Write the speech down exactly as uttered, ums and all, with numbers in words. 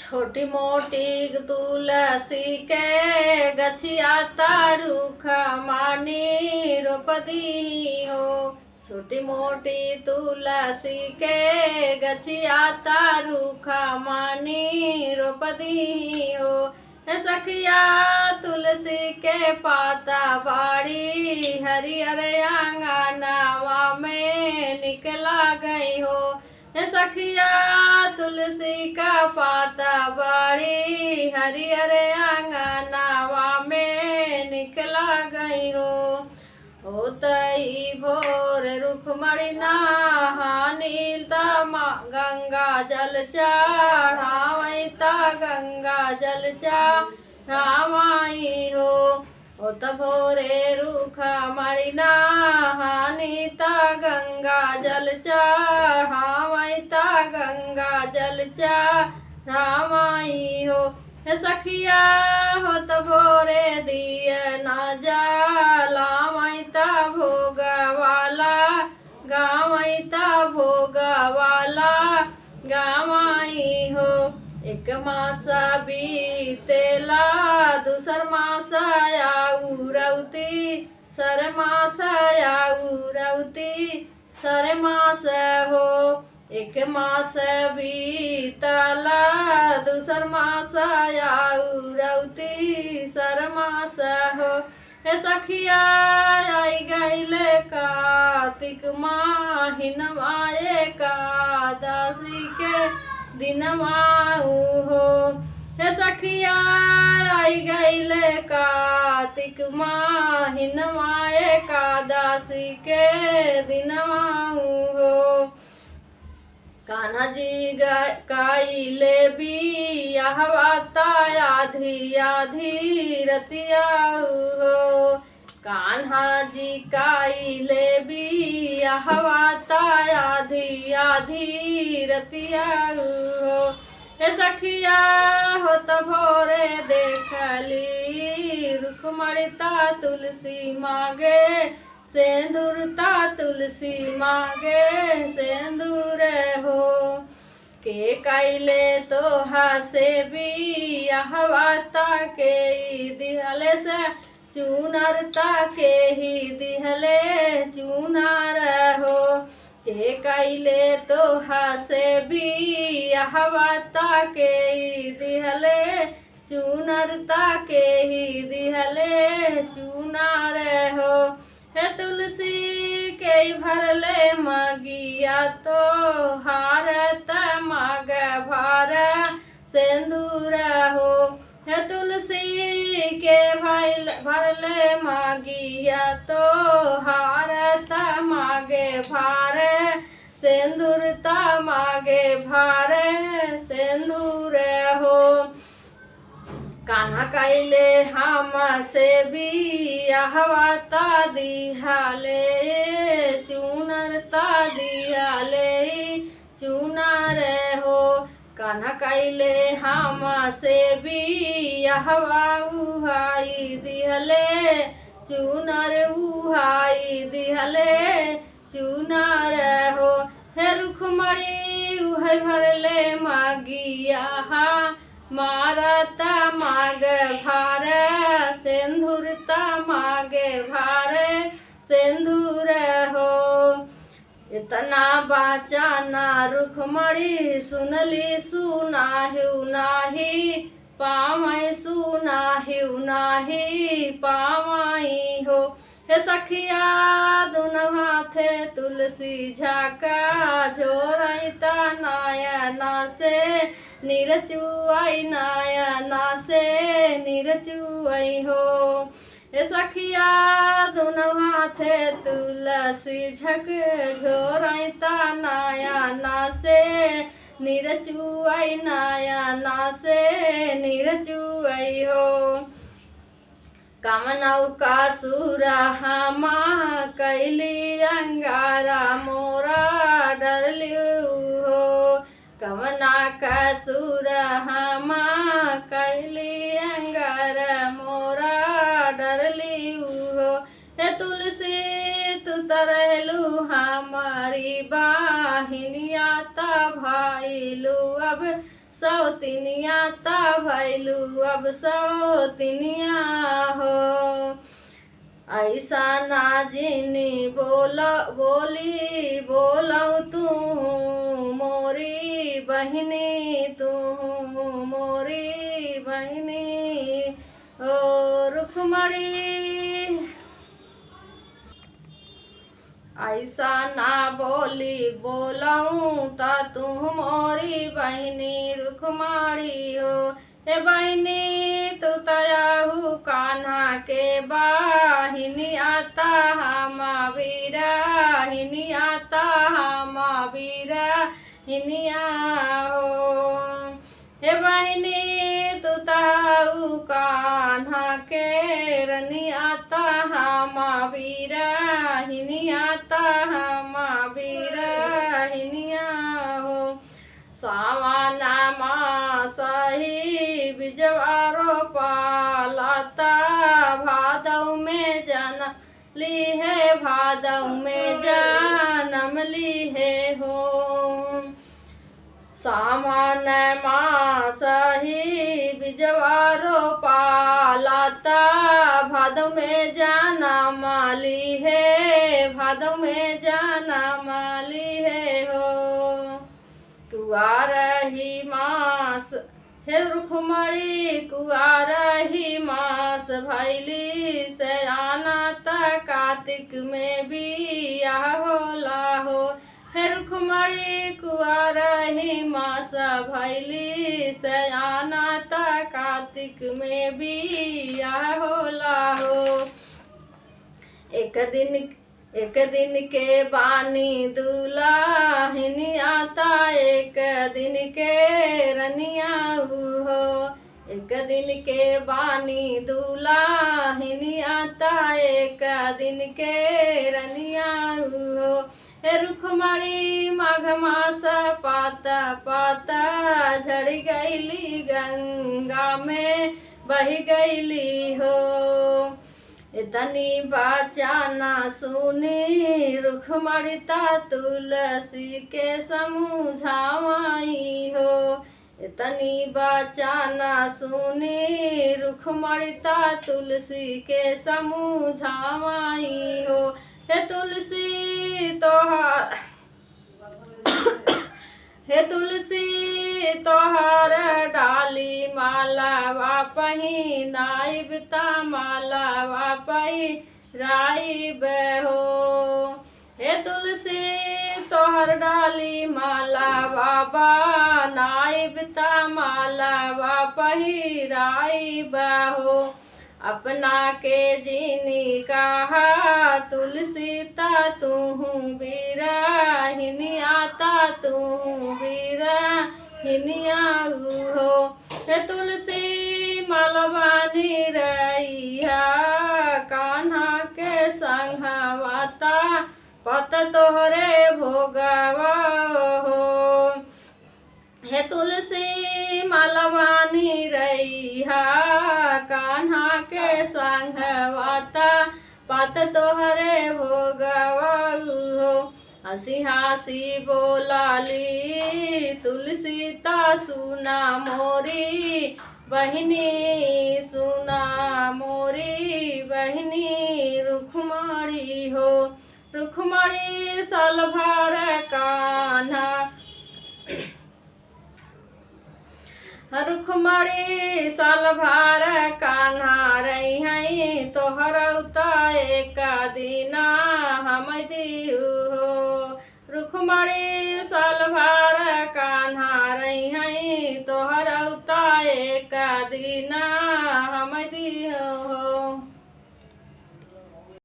छोटी मोटी तुलसी के गछिया ता रुखमणी रोप दीही हो। छोटी मोटी तुलसी के गछिया ता रुखमणी रोप दीही हो। हे सखिया, तुलसी के पाता बाड़ी हरियर आंगनवा में निक लागई हो। हे सखिया, तुलसी का पाता बाड़ी हरियर आंगनवा में निक लागई हो। होतई भोर रुखमणी नहानी त मा-, गंगा जल चढ़ावई त गंगा जल चढ़ावई हो। होत भोरे रुखमणी नहानी त गंगा जल चढ़ावई त गंगा जल चढ़ावई हो। हे सखिया, होत भोरे दियना जलावई त भोगवा लगावई त भोगवा लगावई हो। एक मास बीतेला, दूसर मास आउरौती, सर मास आउरौती, सर मास हो। एक मास बीतला, दूसर मास आउरौती, सर मास हो। हे सखिया, आई गइल कार्तिक माहिनवा एकादशी के दिनवा हो। हे सखिया, आई गइल कार्तिक माहिनवा एकादशी के दिनवा हो। कान्हा जी ग-, कइले बियाहवा त आधी आधी रतिया हो। कान्हा जी कइले बियाहवा त आधी आधी रतिया हो। हे सखिया, होत भोरे देखली रुखमणी त तुलसी मागे सेंदूर त तुलसी मागे सेंदूर हो। के कइले तोहा से बियाहवा त केही दिहले से चुनर त केही दिहले चुनर हो। के कइले तोहा से बियाहवा त केही दिहले चुनर त केही दिहले चुनर हो। हे तुलसी, केही भरले मगिया तोहार त मागे भर सेंदूर हो। हे तुलसी, के भइल, भरले मगिया तोहार त मागे भर सेंदूर त मागे भर सेंदूर हो। कान्हा कइले हमसे बियाहवा त दिहले चुनर त दिहले चुनर हो। कान्हा कइले हमसे बियाहवा उहाई दिहले चुनर उहाई दिहले चुनर हो। हे रुखमणी उहइ भरले मगिया हमार त मागे भर सेंदूर त मागे भर सेंदूर हो। एतना बचन रुखमणी सुनली सुनाहिउ नाहीं पावइ सुनाहिउ नाहीं पावइ हो। हे सखिया, दुनौ हाथे तुलसी झका झोरइ त नयन से नीर चुअइ नयन से नीर चुअइ हो। हे सखिया, दुनौ हाथे तुलसी झक झोरइ त नयन से नीर चुअइ नयन से नीर चुअइ हो। कवनउ कसूर हम कइली अंगारा मोरा डरलिउ हो। कवना कसूर हम कइली अंगारा मोरा डरलिउ हो। हे तुलसी, तू त रहलू हमारी बहिनिया त भइलू अब सौतिनिया त भैलू अब सौतिनिया हो। ऐसा ना जिनी बोल, बोली बोलौ तू मोरी बहिनी, तू मोरी बहिनी। ओ रुक्मणी, ऐसा ना बोली बोलौ त तू मोरी बहिनी रुक्मणी हो। हे बहिनी, तू तयाहू कान्हा के बहिनी, आता हम बिरहिनी, आता हम बिरहिनिया हो। हे बहिनी, तू तहु कान्हा के रनिया, त हम बिरहिनिया, त हम बिरहिनिया हो। सावन मास ही बिजवा रोपाला, त भादौ में जनम लिहे, भादौ में जनम लिहे हो। सावन मास ही बिजवा रोपाला, त भादौ में जनम लिहे, भादौ में जनम लिहे हो। कुआर ही मास, हे रुक्मणी, कुआर ही मास भैली सयाना, त कार्तिक में बियाह होला हो। हे रुक्मणी, कुआर ही मास भैली सयाना, त कार्तिक में बियाह होला हो। एक दिन, एक दिन के बानी दुलहिनिया, त एक दिन के रनिया हो। एक दिन के बानी दुलहिनिया, त एक दिन के रनिया हो। हे रुक्मणी, माघ मास पात पात झड़ गईली, गंगा में बह गईली हो। एतनी बचन सुनी रुक्मणी, त तुलसी के समुझावाई हो। एतनी बचन सुनी रुक्मणी, त तुलसी के समुझावाई हो। हे तुलसी तोहार, हे तुलसी तोहार डाली मालावा पहिनाइब, त मालावा पहिराइब हो। हे तुलसी तोहर डाली मालावा बनाइब, त मालावा पहिराइब हो। अपना के जिनी कहा तुलसी, त तुहू बिरहिनिया, त तुहू बिरहिनिया हो। हे तुलसी माला बानी रहिया, कान्हा के संघवा, त पात तोहरे भोगवा हो। हे तुलसी माला बानी रहिया, कान्हा के संघवा, त पात तोहरे भोगवा हो। हँसी हँसी बोलाली तुलसी, त सुना मोरी बहिनी, सुना मोरी बहिनी रुक्मणी हो। रुक्मणी साल भर कान्हा, रुक्मणी साल भर कान्हा रहिहैं तोहरौ, त एक दिना हम दिहु हो। रुक्मणी साल भर कान्हा रहिहैं तोहरौ, त एक दिना